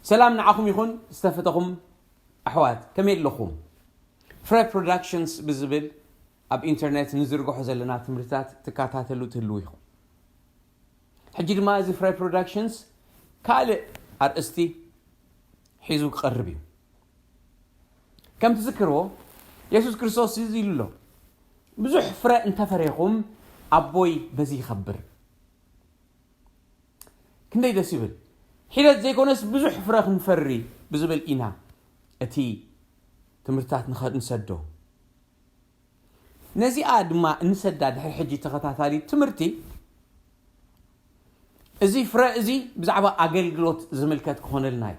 ሰላም ንዓኹም ይኹን ዝተፈተኹም ኣሕዋት፣ ከመይ ኣለኹም? ፍረ ፕሮዳክሽንስ ብዝብል ኣብ ኢንተርኔት ንዝርግሖ ዘለና ትምህርትታት ትከታተሉ ትህልዉ ኢኹም። ሕጂ ድማ እዚ ፍረ ፕሮዳክሽንስ ካልእ ኣርእስቲ ሒዙ ክቐርብ እዩ። ከም ትዝክርዎ፣ የሱስ ክርስቶስ እዚ ኢሉ ኣሎ፣ ብዙሕ ፍረ እንተፈሬኹም ኣቦይ በዚ ይኸብር። ክንደይ ደስ ይብል! ሒደት ዘይኮነስ ብዙሕ ፍረ ክንፈሪ ብዝብል ኢና እቲ ትምህርትታት ንኸ- ንሰዶ። ነዚኣ ድማ እንሰዳ ድሕሪ ሕጂ ተኸታታሊ ትምህርቲ፣ እዚ ፍረ እዚ ብዛዕባ ኣገልግሎት ዝምልከት ክኾነልና እዩ።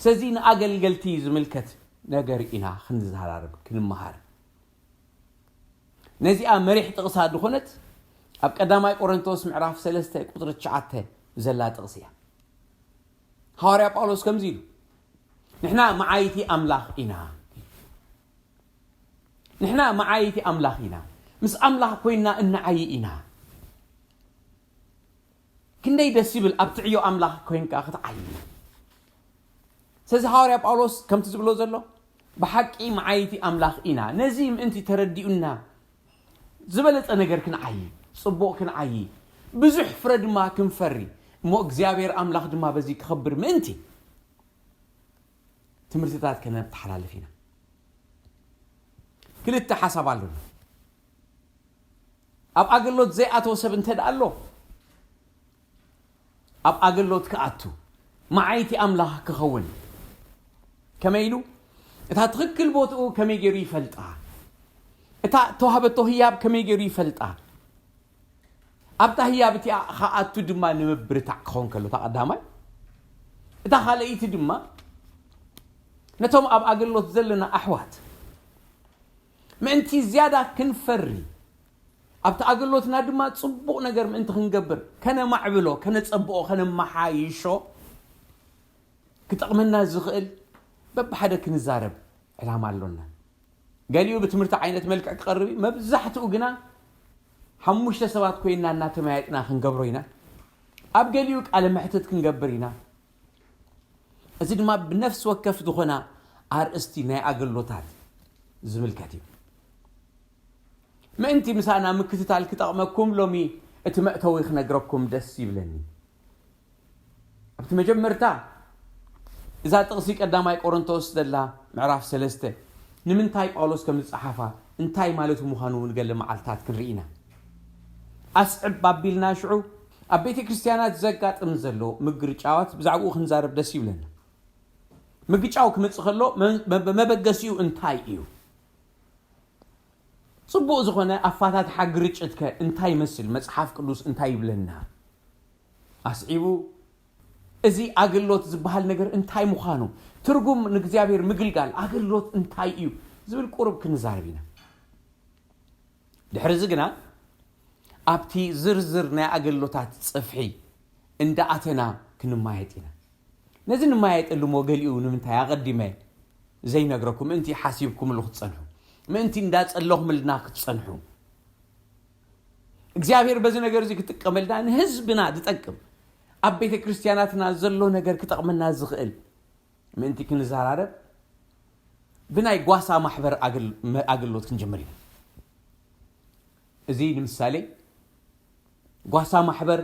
ስለዚ ንኣገልገልቲ ዝምልከት ነገር ኢና ክንዘራረብ ክንመሃር። ነዚኣ መሪሕ ጥቕሳ ዝኾነት ኣብ ቀዳማይ ቆሮንቶስ ምዕራፍ ሰለስተ ቁጽሪ ትሽዓተ ዘላ ጥቕሲ እያ። ሃዋርያ ጳውሎስ ከምዚ ኢሉ፣ ንሕና መዓይቲ ኣምላኽ ኢና። ንሕና መዓይቲ ኣምላኽ ኢና። ምስ ኣምላኽ ኮይንና እንዓዪ ኢና። ክንደይ ደስ ይብል ኣብ ትዕዮ ኣምላኽ ኮይንካ ክትዓዪ። ስለዚ ሃዋርያ ጳውሎስ ከምቲ ዝብሎ ዘሎ፣ ብሓቂ መዓይቲ ኣምላኽ ኢና። ነዚ ምእንቲ ተረዲኡና ዝበለጸ ነገር ክንዓዪ፣ ጽቡቕ ክንዓዪ፣ ብዙሕ ፍረ ድማ ክንፈሪ፣ እሞ እግዚኣብሔር ኣምላኽ ድማ በዚ ክኸብር ምእንቲ ትምህርትታት ከነተሓላልፍ ኢና። ክልተ ሓሳብ ኣሎና። ኣብ ኣገልግሎት ዘይኣተወ ሰብ እንተ ደኣ ኣሎ፣ ኣብ ኣገልግሎት ክኣቱ፣ መዓይቲ ኣምላኽ ክኸውን። ከመይ ኢሉ? እታ ትኽክል ቦትኡ ከመይ ገይሩ ይፈልጣ? እታ ተዋህበቶ ህያብ ከመይ ገይሩ ይፈልጣ? ኣብታ ህያብ እቲኣ ክኣቱ ድማ ንምብርታዕ ክኸውን ከሎ፣ እታ ቀዳማይ፣ እታ ካልኣይቲ ድማ ነቶም ኣብ ኣገልግሎት ዘለና ኣሕዋት ምእንቲ ዝያዳ ክንፈሪ፣ ኣብቲ ኣገልግሎትና ድማ ጽቡቕ ነገር ምእንቲ ክንገብር፣ ከነማዕብሎ፣ ከነጸብቖ፣ ከነመሓይሾ ክጠቕመና ዝኽእል በብሓደ ክንዛረብ ዕላማ ኣሎና። ገሊኡ ብትምህርቲ ዓይነት መልክዕ ክቐርብ እዩ። መብዛሕትኡ ግና ሓሙሽተ ሰባት ኮይንና እናተመያየጥና ክንገብሮ ኢና። ኣብ ገሊኡ ቃለ መሕትት ክንገብር ኢና። እዚ ድማ ብነፍሲ ወከፍ ዝኾና ኣርእስቲ ናይ ኣገልግሎታት ዝምልከት እዩ። ምእንቲ ምሳና ምክትታል ክጠቕመኩም ሎሚ እቲ መእተዊ ክነግረኩም ደስ ይብለኒ። ኣብቲ መጀመርታ እዛ ጥቕሲ ቀዳማይ ቆሮንቶስ ዘላ ምዕራፍ ሰለስተ ንምንታይ ጳውሎስ ከም ዝጸሓፋ እንታይ ማለቱ ምዃኑ እውን ገለ መዓልታት ክንርኢ ኢና። ኣስዕብ ኣቢልና ሽዑ ኣብ ቤተ ክርስቲያናት ዘጋጥም ዘሎ ምግርጫዋት ብዛዕባኡ ክንዛረብ ደስ ይብለና። ምግጫው ክመጽእ ከሎ መ- መ- መበገሲኡ እንታይ እዩ? ጽቡቕ ዝኾነ ኣፋታትሓ ግርጭትከ እንታይ ይመስል? መጽሓፍ ቅዱስ እንታይ ይብለና? ኣስዒቡ እዚ ኣገልግሎት ዝበሃል ነገር እንታይ ምዃኑ፣ ትርጉም ንእግዚኣብሔር ምግልጋል ኣገልግሎት እንታይ እዩ ዝብል ቁሩብ ክንዛረብ ኢና። ድሕሪ እዚ ግና ኣብቲ ዝርዝር ናይ ኣገልግሎታት ጽፍሒ እንዳኣተና ክንማየጥ ኢና። ነዚ ንማየጠሉ እሞ ገሊኡ ንምንታይ ኣቐዲመ ዘይነግረኩም? ምእንቲ ሓሲብኩምሉ ክትጸንሑ፣ ምእንቲ እንዳጸለኹምልና ክትጸንሑ። እግዚኣብሔር በዚ ነገር እዚ ክጥቀመልና፣ ንህዝብና ዝጠቅም፣ ኣብ ቤተ ክርስቲያናትና ዘሎ ነገር ክጠቕመና ዝኽእል ምእንቲ ክንዘራረብ ብናይ ጓሳ ማሕበር ኣግል- መ- ኣገልግሎት ክንጀምር ኢና። እዚ ንምሳሌ ጓሳ ማሕበር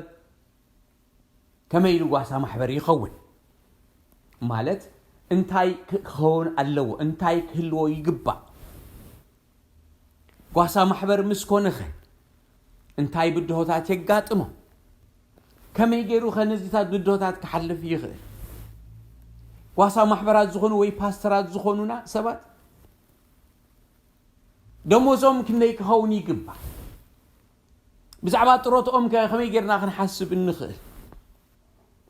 ከመይ ኢሉ ጓሳ ማሕበር ይኸውን? ማለት እንታይ ክ- ክኸውን ኣለዎ? እንታይ ክህልዎ ይግባእ? ጓሳ ማሕበር ምስ ኮነኸ እንታይ ብድሆታት የጋጥሞ? ከመይ ገይሩ ኸ ነዚታት ብድሆታት ክሓልፍ ይኽእል? ጓሳ ማሕበራት ዝኾኑ ወይ ፓስተራት ዝኾኑና ሰባት ደሞዞም ክንደይ ክኸውን ይግባእ? ብዛዕባ ጥሮትኦም ከ ከመይ ጌርና ክንሓስብ እንኽእል?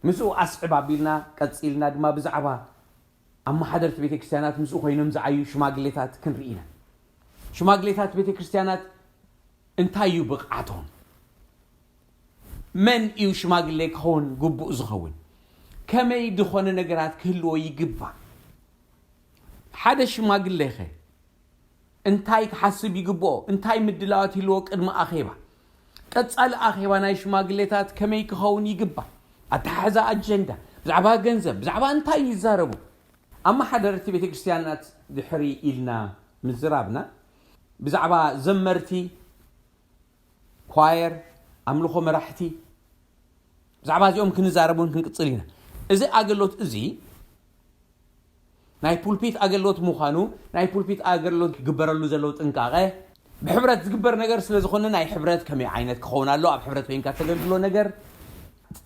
ምስኡ ኣስዕብ ኣቢልና ቀጺልና ድማ ብዛዕባ ኣመሓደርቲ ቤተ ክርስቲያናት ምስኡ ኮይኖም ዝዓዩ ሽማግሌታት ክንርኢ ኢና። ሽማግሌታት ቤተ ክርስቲያናት እንታይ እዩ ብቕዓቶም? መን እዩ ሽማግሌ ክኸውን ግቡእ ዝኸውን? ከመይ ዝኾነ ነገራት ክህልዎ ይግባእ? ሓደ ሽማግሌ ኸ እንታይ ክሓስብ ይግብኦ? እንታይ ምድላዋት ይህልዎ ቅድሚ ኣኼባ? ቀጻሊ ኣኼባ ናይ ሽማግሌታት ከመይ ክኸውን ይግባእ? ኣተሓሕዛ ኣጀንዳ፣ ብዛዕባ ገንዘብ፣ ብዛዕባ እንታይ ይዛረቡ? ኣመሓደርቲ ቤተክርስትያናት ድሕሪ ኢልና ምዝራብና፣ ብዛዕባ ዘመርቲ፣ ኳየር፣ ኣምልኾ መራሕቲ፣ ብዛዕባ እዚኦም ክንዛረብ እውን ክንቅጽል ኢና። እዚ ኣገሎት እዚ ናይ ፑልፒት ኣገሎት ምዃኑ፣ ናይ ፑልፒት ኣገሎት ክግበረሉ ዘለዎ ጥንቃቐ፣ ብሕብረት ዝግበር ነገር ስለ ዝኾነ፣ ናይ ሕብረት ከመይ ዓይነት ክኸውን ኣሎ፣ ኣብ ሕብረት ኮይንካ ተገልግሎ ነገር፣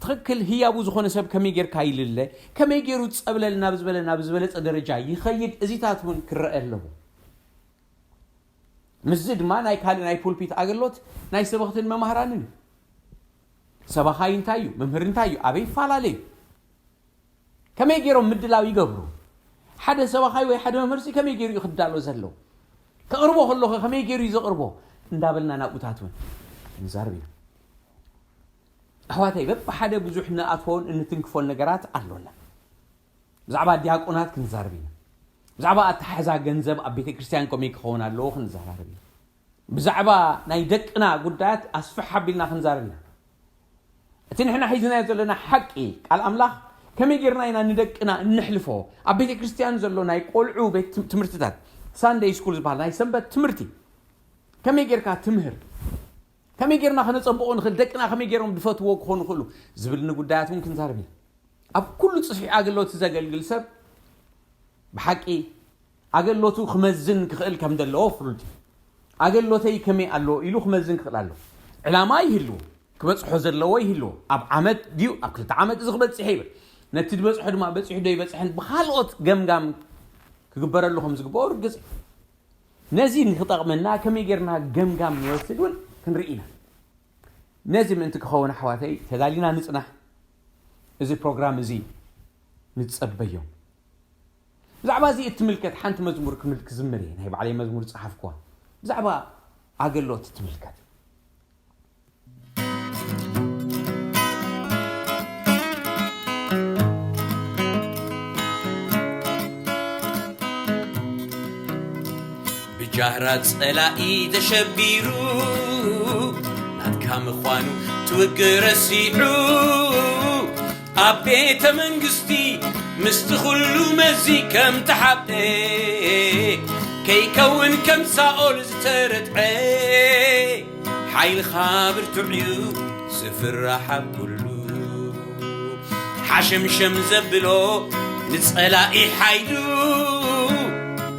ትኽክል ህያቡ ዝኾነ ሰብ ከመይ ጌርካ ይልለ፣ ከመይ ገይሩ ጸብለል ናብ ዝበለ፣ ናብ ዝበለጸ ደረጃ ይኸይድ፣ እዚታት እውን ክረአ ኣለዎ። ምስዚ ድማ ናይ ካልእ ናይ ፑልፒት ኣገሎት ናይ ሰበኽትን መማህራንን እዩ። ሰባኻይ እንታይ እዩ? መምህር እንታይ እዩ? ኣበይ ይፈላለዩ? ከመይ ገይሮም ምድላው ይገብሩ? ሓደ ሰባኻይ ወይ ሓደ መምህርሲ ከመይ ገይሩ እዩ ክዳሎ ዘሎ? ከቕርቦ ከሎኸ ከመይ ገይሩ እዩ ዘቕርቦ? እንዳበልና ናብኡታት እውን ክንዛረብ ኢና። ኣሕዋተይ፣ በብሓደ ብዙሕ ንኣትዎን እንትንክፎን ነገራት ኣሎና። ብዛዕባ ዲያቆናት ክንዛረብ ኢና። ብዛዕባ ኣተሓሕዛ ገንዘብ ኣብ ቤተ ክርስቲያን ከመይ ክኸውን ኣለዎ ክንዘራረብ ኢና። ብዛዕባ ናይ ደቅና ጉዳያት ኣስፍሕ ኣቢልና ክንዛረብ ኢና። እቲ ንሕና ሒዝናዮ ዘለና ሓቂ ቃል ኣምላኽ ከመይ ጌርና ኢና ንደቅና እንሕልፎ? ኣብ ቤተ ክርስቲያን ዘሎ ናይ ቆልዑ ቤት ትም-፣ ትምህርትታት፣ ሳንደይ ስኩል ዝበሃል ናይ ሰንበት ትምህርቲ ከመይ ጌርካ ትምህር? ከመይ ጌርና ከነጸብቖ ንኽእል? ደቅና ከመይ ጌሮም ዝፈትዎ ክኾኑ ይኽእሉ? ዝብልኒ ጉዳያት እውን ክንዛረብ ኢና። ኣብ ኩሉ ጽፍሒ ኣገልግሎት ዘገልግል ሰብ ብሓቂ ኣገልግሎቱ ክመዝን ክኽእል ከም ዘለዎ ፍሉጥ እዩ። ኣገልግሎተይ ከመይ ኣሎ ኢሉ ክመዝን ክኽእል ኣሎ። ዕላማ ይህልዎ፣ ክበጽሖ ዘለዎ ይህልዎ። ኣብ ዓመት ድዩ ኣብ ክልተ ዓመት እዚ ክበጽሕ ይብል። ነቲ ዝበጽሖ ድማ በጺሑ ዶ ይበጽሕን ብኻልኦት ገምጋም ክግበረሉ ከም ዝግበኦ ርግጽ እዩ። ነዚ ንክጠቕመና ከመይ ጌርና ገምጋም ንወስድ እውን ክንርኢ ኢና። ነዚ ምእንቲ ክኸውን ኣሕዋተይ ተዳሊና ንጽናሕ። እዚ ፕሮግራም እዚ ንጸበዮ። ብዛዕባ እዚ እትምልከት ሓንቲ መዝሙር ክምል-፣ ክዝምር እየ። ናይ ባዕለይ መዝሙር ጸሓፍኩዋ። ብዛዕባ ኣገሎት እትምልከት። ብጃህራ ጸላኢ ተሸቢሩ፣ ናትካ ምዃኑ ትውግእ ረሲዑ፣ ኣብ ቤተ መንግስቲ ምስቲ ኩሉ መዚ ከም ተሓብኤ፣ ከይከውን ከም ሳኦል ዝተረትዐ፣ ሓይልኻ ብርቱዕ እዩ ዝፍራሕ ኣብ ኩሉ። ሓሸምሸም ዘብሎ ንጸላኢ ሓይሉ፣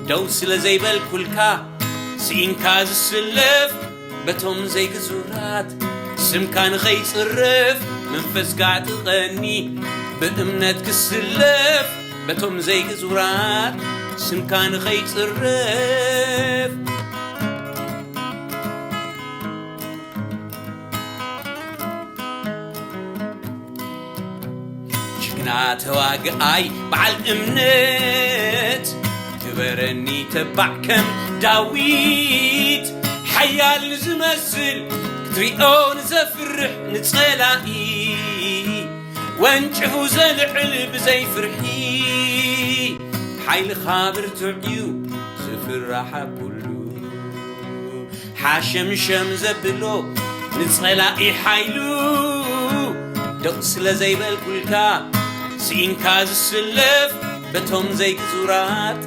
ደው ስለ ዘይበልኩልካ፣ ስኢንካ ዝስለፍ በቶም ዘይግዙራት፣ ስምካ ንኸይጽረፍ መንፈስካ ዕጥቀኒ፣ ብእምነት ክስለፍ በቶም ዘይግዙራት፣ ስምካ ንኸይጽረፍ። ጅግና ተዋግኣይ በዓል እምነት፣ ግበረኒ ተባዕ ከም ዳዊት፣ ሓያል ንዝመስል ክትሪኦ ንዘፍርሕ ንጸላኢ፣ ወንጭፉ ዘልዕል ብዘይ ፍርሒ፣ ሓይልኻ ብርቱዕ እዩ ዝፍራሕ ኣብ ኩሉ። ሓሸምሸም ዘብሎ ንጸላኢ ሓይሉ፣ ደቕ ስለ ዘይበልኩልካ፣ ስኢንካ ዝስለፍ በቶም ዘይግዙራት፣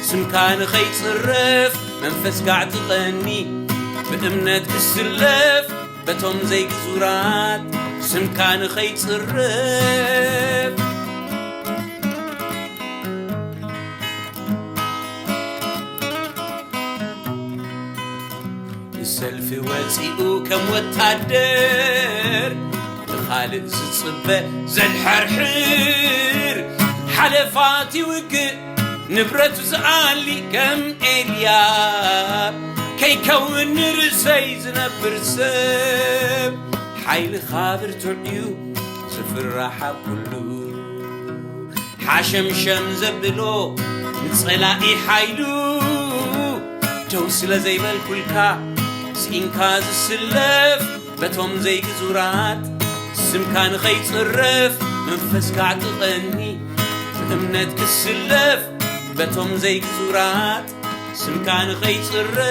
ስምካ ንኸይጽረፍ መንፈስካ ዕጥቀኒ፣ ብእምነት ክስለፍ በቶም ዘይግዙራት፣ ስምካ ንኸይጽረፍ። ንሰልፊ ወጺኡ ከም ወታደር፣ ንኻልእ ዝጽበ ዘድሐርሕር፣ ሓለፋት ይውግእ ንብረቱ ዝኣሊ ከም ኤልያብ፣ ከይከውን ንርእሰይ ዝነብር ሰብ፣ ሓይልኻ ብርቱዕ እዩ ዝፍራሕ ኣብ ኩሉ። ሓሸምሸም ዘብሎ ንጸላኢ ሓይሉ፣ ደው ስለ ዘይበልኩልካ፣ ስኢንካ ዝስለፍ በቶም ዘይግዙራት፣ ስምካ ንኸይጽረፍ መንፈስካ ዕጥቀኒ፣ ብእምነት ክስለፍ በቶም ዘይግዙራት፣ ስምካ ንኸይጽረፍ።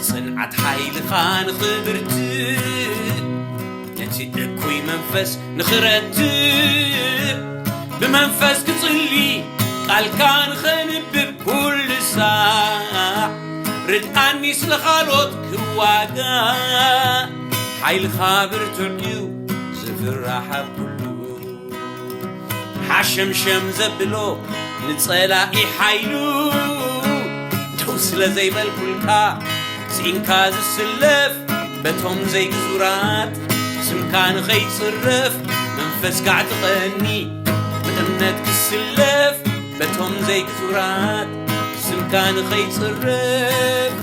ጽንዓት ሓይልኻ ንኽብርትዕ፣ ነቲ እኩይ መንፈስ ንኽረትዕ፣ ብመንፈስ ክጽሊ፣ ቃልካ ንኸንብብ ኩሉ ሳዕ፣ ርድኣኒ ስለ ካልኦት ክዋጋእ፣ ሓይልኻ ብርቱዕ እዩ ዝፍራሕ ኣብ ኩሉ። ሓሸምሸም ዘብሎ ንጸላኢ ሓይሉ፣ ደው ስለ ዘይበልኩልካ፣ ስኢንካ ዝስለፍ በቶም ዘይግዙራት፣ ስምካ ንኸይጽረፍ መንፈስካ ኣዕጥቐኒ፣ ብእምነት ክስለፍ በቶም ዘይግዙራት፣ ስምካ ንኸይጽረፍ።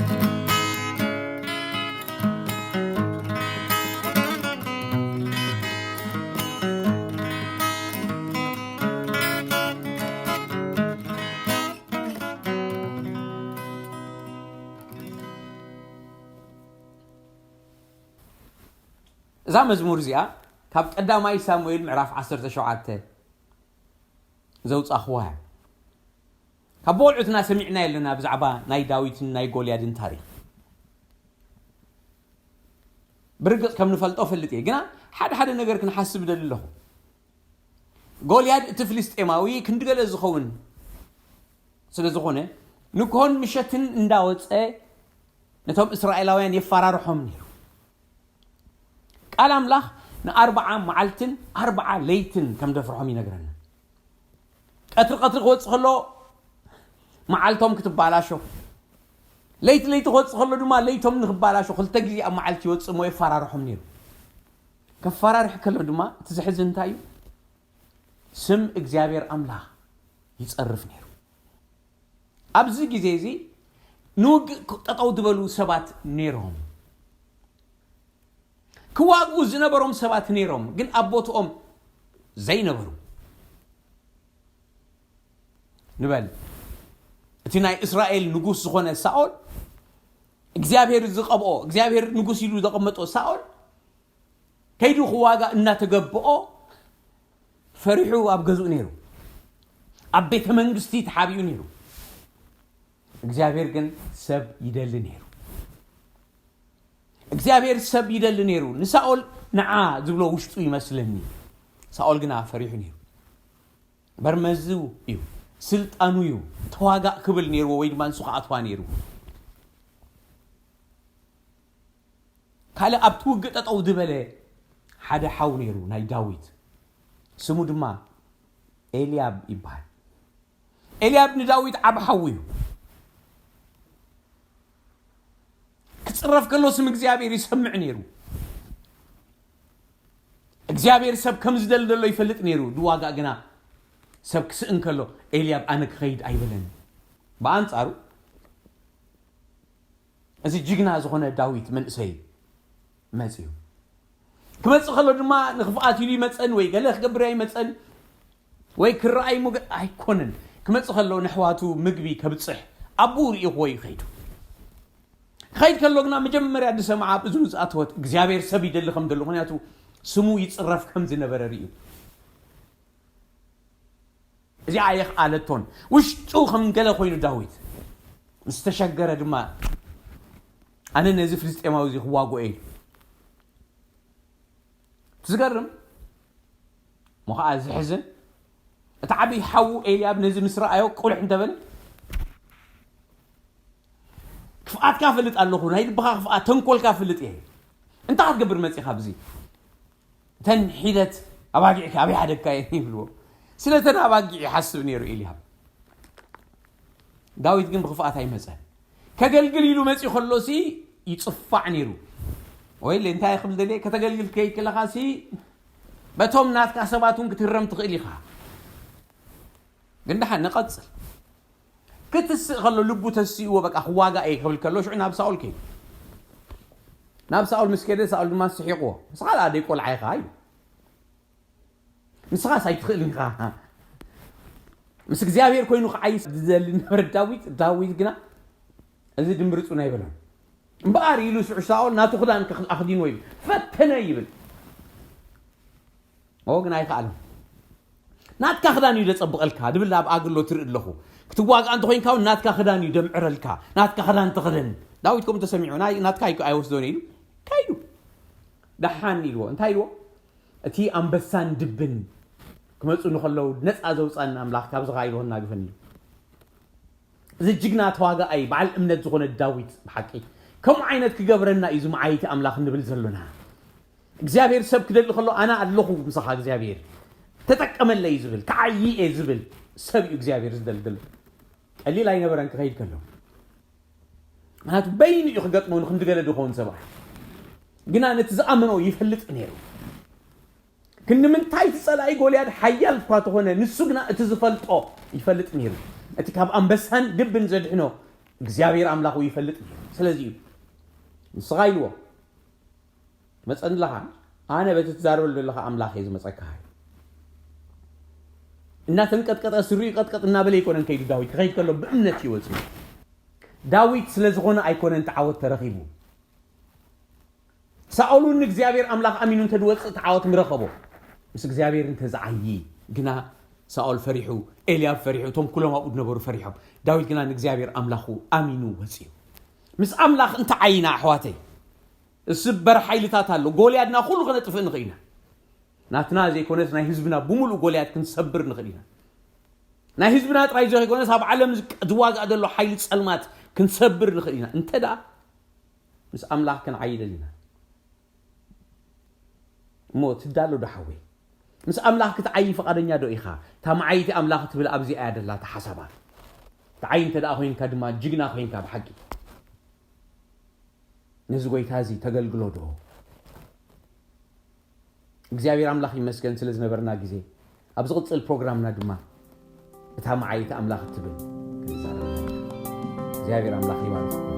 እዛ መዝሙር እዚኣ ካብ ቀዳማይ ሳሙኤል ምዕራፍ ዓሰርተ ሸውዓተ ዘውጻእኽዋ እያ። ካብ ብቆልዑትና ሰሚዕና የለና ብዛዕባ ናይ ዳዊትን ናይ ጎልያድን ታሪኽ። ብርግጽ ከም ንፈልጦ ፈልጥ እየ፣ ግና ሓደ ሓደ ነገር ክንሓስብ ደሊ ኣለኹ። ጎልያድ እቲ ፍልስጤማዊ ክንዲ ገለ ዝኸውን ስለ ዝኾነ፣ ንግሆን ምሸትን እንዳወጸ ነቶም እስራኤላውያን የፈራርሖም ነይሩ። ቃል ኣምላኽ ንኣርብዓ መዓልትን ኣርብዓ ለይትን ከም ደፍርሖም ይነግረና። ቀትሪ ቀትሪ ክወጽእ ከሎ መዓልቶም ክትባላሾ፣ ለይቲ ለይቲ ክወጽእ ከሎ ድማ ለይቶም ንክባላሾ ክልተ ግዜ ኣብ መዓልቲ ይወጽእ እሞ የፈራርሖም ነይሩ። ከፈራርሕ ከሎ ድማ እቲ ዘሕዝን እንታይ እዩ? ስም እግዚኣብሔር ኣምላኽ ይጸርፍ ነይሩ። ኣብዚ ግዜ እዚ ንውግእ ጠጠው ዝበሉ ሰባት ነይሮም። ክዋግኡ ዝነበሮም ሰባት ነይሮም፣ ግን ኣብ ቦትኦም ዘይነበሩ። ንበል፣ እቲ ናይ እስራኤል ንጉስ ዝኾነ ሳኦል፣ እግዚኣብሔር ዝቐብኦ፣ እግዚኣብሔር ንጉስ ኢሉ ዘቐመጦ ሳኦል፣ ከይዱ ክዋጋእ እናተገብኦ፣ ፈሪሑ ኣብ ገዝኡ ነይሩ። ኣብ ቤተ መንግስቲ ተሓቢኡ ነይሩ። እግዚኣብሔር ግን ሰብ ይደሊ ነይሩ። እግዚኣብሔር ሰብ ይደሊ ነይሩ። ንሳኦል ንዓ ዝብሎ ውሽጡ ይመስለኒ። ሳኦል ግና ፈሪሑ ነይሩ። በርመዝው እዩ፣ ስልጣኑ እዩ፣ ተዋጋእ ክብል ነይርዎ፣ ወይ ድማ ንሱ ክኣትዋ ነይርዎ። ካልእ ኣብቲ ውግእ ጠጠው ዝበለ ሓደ ሓው ነይሩ፣ ናይ ዳዊት፣ ስሙ ድማ ኤልያብ ይበሃል። ኤልያብ ንዳዊት ዓቢ ሓው እዩ። ክጽረፍ ከሎ ስም እግዚኣብሔር ይሰምዕ ነይሩ። እግዚኣብሔር ሰብ ከም ዝደሊ ዘሎ ይፈልጥ ነይሩ። ዝዋጋእ ግና ሰብ ክስእን ከሎ ኤልያብ ኣነ ክኸይድ ኣይበለን። ብኣንጻሩ እዚ ጅግና ዝኾነ ዳዊት መንእሰይ መጽዩ። ክመጽእ ከሎ ድማ ንኽፍኣት ኢሉ ይመጸን ወይ ገለ ክገብር ኣይመጸን ወይ ክረኣይ ሞገ-፣ ኣይኮነን። ክመጽእ ከሎ ንሕዋቱ ምግቢ ከብጽሕ ኣቦኡ ርኢኽዎ እዩ ከይዱ። ክኸይድ ከሎ ግና መጀመርያ ዝሰምዓ ኣብ እዝኑ ዝኣተወት እግዚኣብሔር ሰብ ይደሊ ከም ዘሎ፣ ምኽንያቱ ስሙ ይጽረፍ ከም ዝነበረ ርእዩ። እዚኣ ኣየኽኣለቶን። ውሽጡ ከም ገለ ኮይኑ ዳዊት ምስ ተሸገረ ድማ ኣነ ነዚ ፍልስጤማዊ እዚ ክዋግኦ ኢሉ። ትዝገርም እሞ ኸዓ ዝሕዝን፣ እቲ ዓብዪ ሓዉ ኤልያብ ነዚ ምስ ረኣዮ ቁልሕ እንተበለ፣ ክፍኣትካ ፈልጥ ኣለኹ፣ ናይ ልብኻ ክፍኣት፣ ተንኮልካ ፈልጥ እየ። እንታይ ክትገብር መጺኻ ኣብዚ? እተን ሒደት ኣባጊዕካ ኣበይ ሓደግካ እየን ይብልዎ። ስለ እተን ኣባጊዕ ይሓስብ ነይሩ ኤልያብ። ዳዊት ግን ብኽፍኣት ኣይመጸን። ከገልግል ኢሉ መጺኡ ከሎሲ ይጽፋዕ ነይሩ። ወይ እንታይ ክብል ደልየ፣ ከተገልግል ከይድ ከለኻሲ በቶም ናትካ ሰባት እውን ክትህረም ትኽእል ኢኻ። ግን ደሓን ንቐጽል። ክትስእ ከሎ ልቡ ተሲእዎ፣ በቃ ክዋጋእ እየ ክብል ከሎ ሽዑ ናብ ሳኦል ከይዱ። ናብ ሳኦል ምስ ከደ ሳኦል ድማ ስሒቕዎ። ንስኻ ደኣ ደይ ቆልዓ ኢኻ እዩ። ንስኻስ ኣይትኽእልን ኢኻ። ምስ እግዚኣብሔር ኮይኑ ክዓይስ ዝደሊ ነበረ ዳዊት። ዳዊት ግና እዚ ድምርጹን ኣይበሎን። እምበኣር ኢሉ ሽዑ ሳኦል ናቱ ክዳን ከኽ-፣ ኣኽዲንዎ ይብል። ፈተነ ይብል። ኦ፣ ግን ኣይከኣለን። ናትካ ክዳን እዩ ዘጸብቐልካ ድብል ኣብ ኣግሎ ትርኢ ኣለኹ። ክትዋጋእ እንተኮይንካ እውን ናትካ ክዳን እዩ ደምዕረልካ፣ ናትካ ክዳን ተኸደን። ዳዊት ከምኡ ተሰሚዑ፣ ናይ ናትካ ኣይኮ-፣ ኣይወስዶን ኢሉ ካይዱ። ደሓን ኢልዎ። እንታይ ኢልዎ? እቲ ኣንበሳን ድብን ክመፁ ንከለዉ ነፃ ዘውፃና ኣምላኽ ካብዚ ከዓ ኢልዎ እናግፈኒ። እዚ ጅግና ተዋጋኣይ በዓል እምነት ዝኾነ ዳዊት ብሓቂ ከምኡ ዓይነት ክገብረና እዩ ዝመዓይቲ ኣምላኽ እንብል ዘሎና። እግዚኣብሔር ሰብ ክደሊ ከሎ ኣነ ኣለኹ ምሳኻ እግዚኣብሔር ተጠቀመለይ ዝብል ክዓይ እየ ዝብል ሰብ እዩ እግዚኣብሔር ዝደልድል። ቀሊል ኣይነበረን ክኸይድ ከሎ ምክንያቱ በይኑ እዩ ክገጥሞ ንክንዲ ገለ ድኸውን ሰብኣይ ግና ነቲ ዝኣመኖ ይፈልጥ ነይሩ። ክንዲ ምንታይ እቲ ጸላኢ ጎልያድ ሓያል እኳ ተኾነ ንሱ ግና እቲ ዝፈልጦ ይፈልጥ ነይሩ። እቲ ካብ ኣንበሳን ድብን ዘድሕኖ እግዚኣብሔር ኣምላኹ ይፈልጥ ነይሩ። ስለዚ እዩ ንስኻ ኢልዎ መጸኒ ኣለኻ ኣነ በቲ ትዛረበሉ ዘለኻ ኣምላኽ እየ ዝመጸካ። እናተንቀጥቀጠ ስሩ ይቀጥቀጥ እናበለ ኣይኮነን ከይዱ ዳዊት ክኸይድ ከሎ ብእምነት እዩ ወፂኡ። ዳዊት ስለ ዝኾነ ኣይኮነን ተዓወት ተረኺቡ። ሳኦል እውን ንእግዚኣብሔር ኣምላኽ ኣሚኑ እንተድወፅእ ተዓወት ምረኸቦ። ምስ እግዚኣብሔር እንተዝዓዪ ግና ሳኦል ፈሪሑ፣ ኤልያብ ፈሪሑ፣ እቶም ኩሎም ኣብኡ ዝነበሩ ፈሪሖም። ዳዊት ግና ንእግዚኣብሔር ኣምላኹ ኣሚኑ ወፅኡ። ምስ ኣምላኽ እንተዓይና ኣሕዋተይ፣ ዝስበር ሓይልታት ኣሎ። ጎልያድና ኩሉ ከነጥፍእ ንኽእል ኢና። ናትና ዘይኮነስ ናይ ህዝብና ብምሉእ ጎልያድ ክንሰብር ንኽእል ኢና። ናይ ህዝብና ጥራይ ዘይኮነስ ኣብ ዓለም ዝዋጋእ ዘሎ ሓይሊ ጸልማት ክንሰብር ንኽእል ኢና። እንተ ደኣ ምስ ኣምላኽ ክንዓይደል ኢና። እሞ ትዳሎ ዶ ሓወይ? ምስ ኣምላኽ ክትዓይ ፍቓደኛ ዶ ኢኻ? እታ መዓይቲ ኣምላኽ ትብል ኣብዚኣ እያ ደላ እታ ሓሳባ። ትዓይ እንተ ደኣ ኮይንካ ድማ ጅግና ኮይንካ ብሓቂ ነዚ ጎይታ እዚ ተገልግሎ ዶ? እግዚኣብሔር ኣምላኽ ይመስገን ስለ ዝነበርና ግዜ። ኣብ ዝቕጽል ፕሮግራምና ድማ እታ መዓይቲ ኣምላኽ እትብል ክንዛረብ ኢና። እግዚኣብሔር ኣምላኽ ይባርኽኩም።